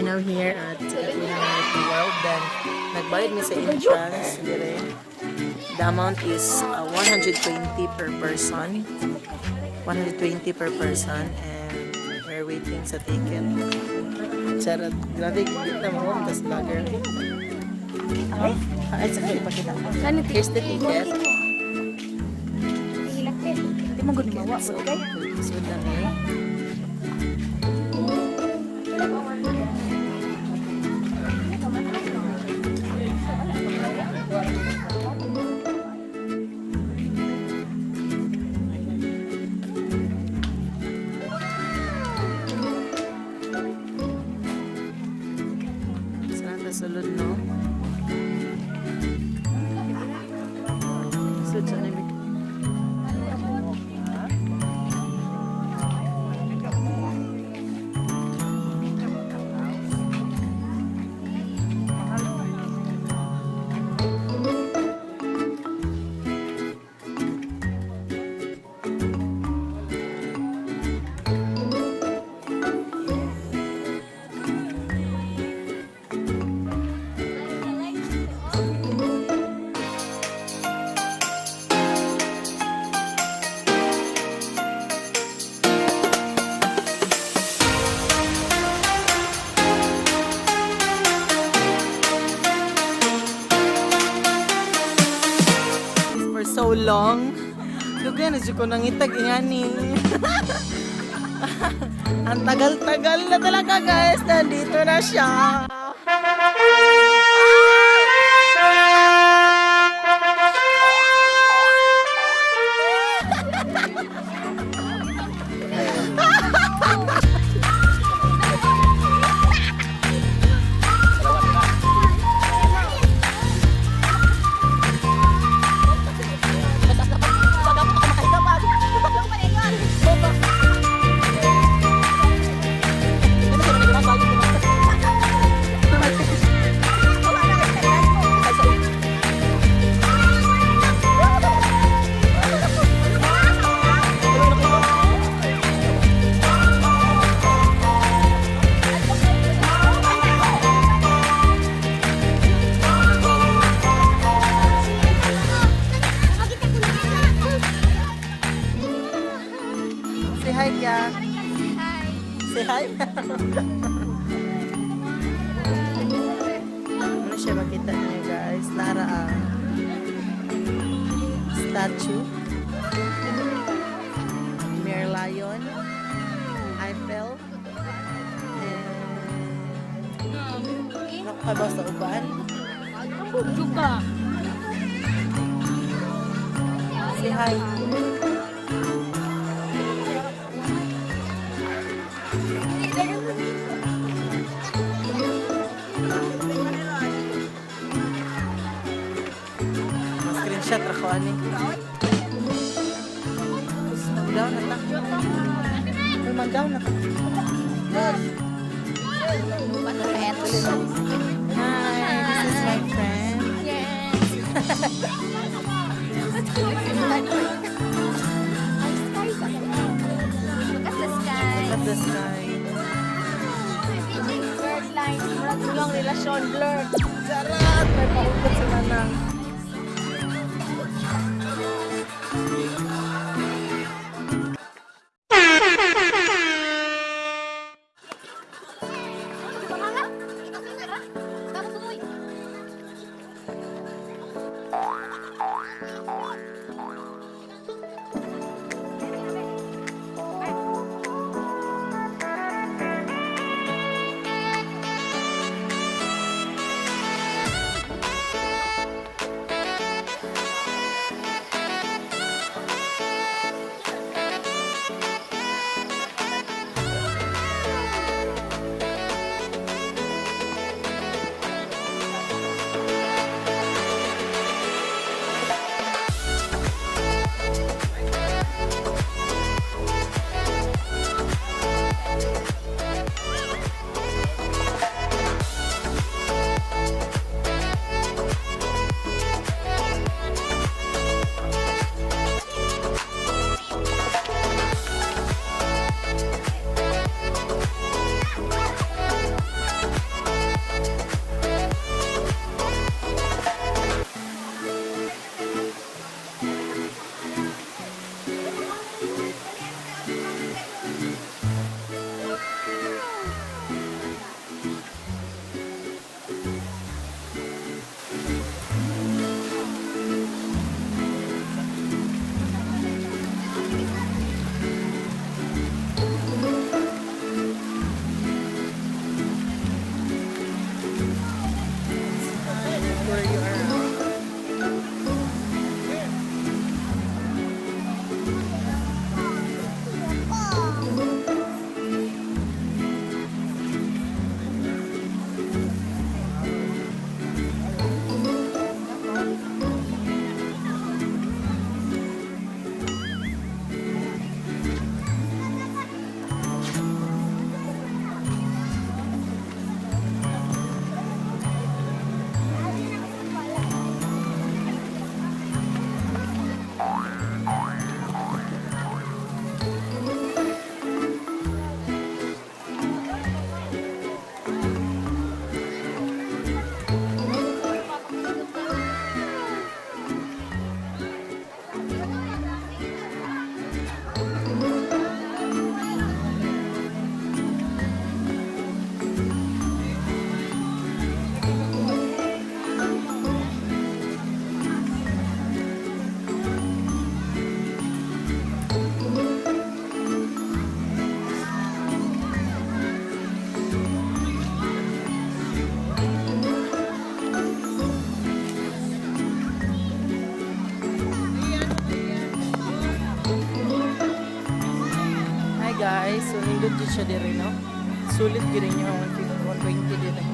Now here at Katunan World. Then, nagbayad mi sa entrance. Dire. The amount is 120 per person. 120 per person. And we're waiting sa ticket. Charot. Grabe, kita mo. Tas vlogger. Ay, sa ipakita ko. Here's the ticket. Di mo gud mawa. So, sud na mi. Saan na sulod, no? Sulod sa namin. For so long. Dugay na siya ko nangitag ingani. Ang tagal-tagal na talaga, guys. Nandito na siya. Say hi, Kya. Hi. Say hi. Ano siya makita niyo, guys? Nara ang statue. Merlion. Eiffel. And nakakaba sa uban. Juga. Say hi. Screenshot ra ko ani. Down na ta. Uy, man down na ta. Hi, this is my friend. Look at the sky. Look at the sky. Blurred lines. Murag yung relasyon. Blurred. Charot! May paukot sa nanang. Guys. So nindot jud siya dire, no? Sulit gyud ninyo ang 150, 120 dire.